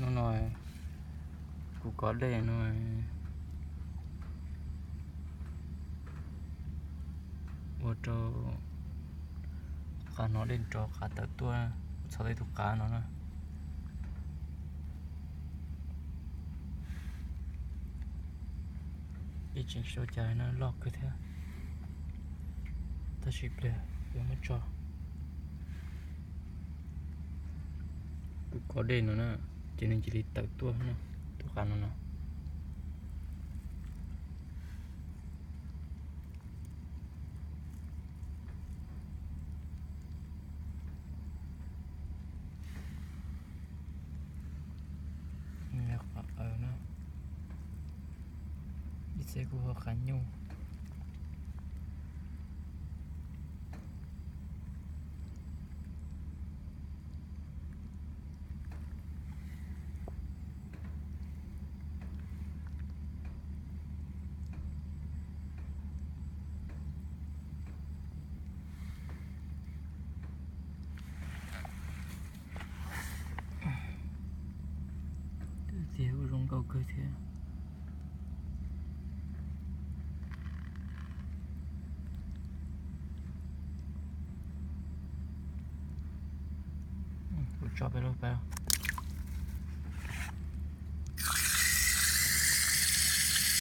No, kuv kov dej no, ua rau qav no dej nrov qav tawm tuaj, txhom tau tus qav no na. Ib tseem sau cas no loj kawg thiab, tab sis pliag yuav muab tso. Kuv kov dej no na, ces nws cia li tawm tuaj, tus qav no no. Qav aws na, ib txhia kuj hu qav nyuj. Tiag, kuj zoo nkauj kawg thiab. Kuv tso peb lub pab.